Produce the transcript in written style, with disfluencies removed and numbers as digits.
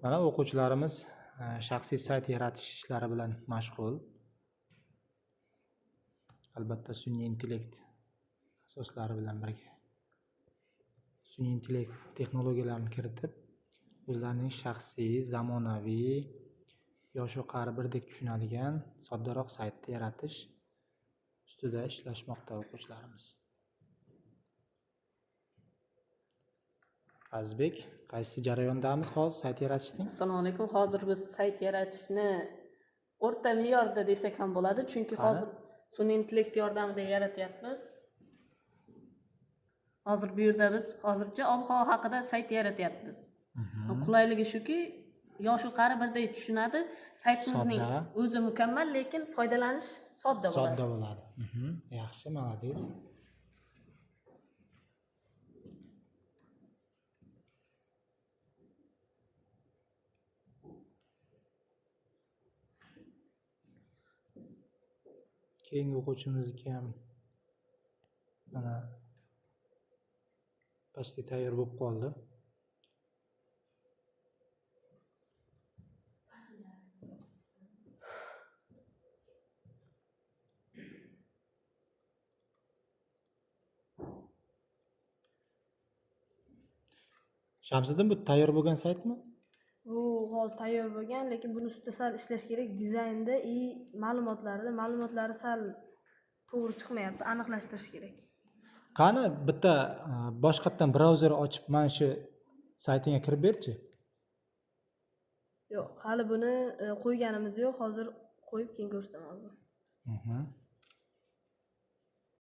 Mana o'quvchilarimiz shaxsiy sayt yaratish ishlari bilan mashg'ul. Albatta, sun'iy intellekt asoslari bilan birga sun'iy intellekt texnologiyalarini kiritib, o'zlarining shaxsiy, zamonaviy, yoshu qari birdek tushunadigan soddaroq saytni yaratish ustida ishlashmoqda o'quvchilarimiz. Azizbek, qaysi jarayondamiz hozir sayt yaratishning? Assalomu alaykum. Hozir biz sayt yaratishni o'rta me'yorda desak ham bo'ladi, chunki Qani? hozir sun'iy intellekt yordamida yaratyapmiz. Hozir bu yerda biz hozircha ob-havo haqida sayt yaratyapmiz. Qulayligi shuki, yoshu qari birdek tushunadi. Saytimizning Sodda. o'zi mukammal, lekin foydalanish sodda bo'ladi. Sodda bo'ladi. Yaxshi, молодец. Keyingi o'quvchimizniki ham mana почти tayyor bo'lib qoldi. Shamsiddin, bu tayyor bo'lgan saytmi? Bu hozir tayyor bo'lgan, lekin buni ustida sal ishlash kerak dizaynda и ma'lumotlarida. Ma'lumotlari sal to'g'ri chiqmayapti, aniqlashtirish kerak. Qani, bitta boshqatdan brauzer ochib, mana shu saytingga kirib berchi. Yo'q, hali buni qo'yganimiz yo'q. Hozir qo'yib, keyin ko'rsataman o'zim.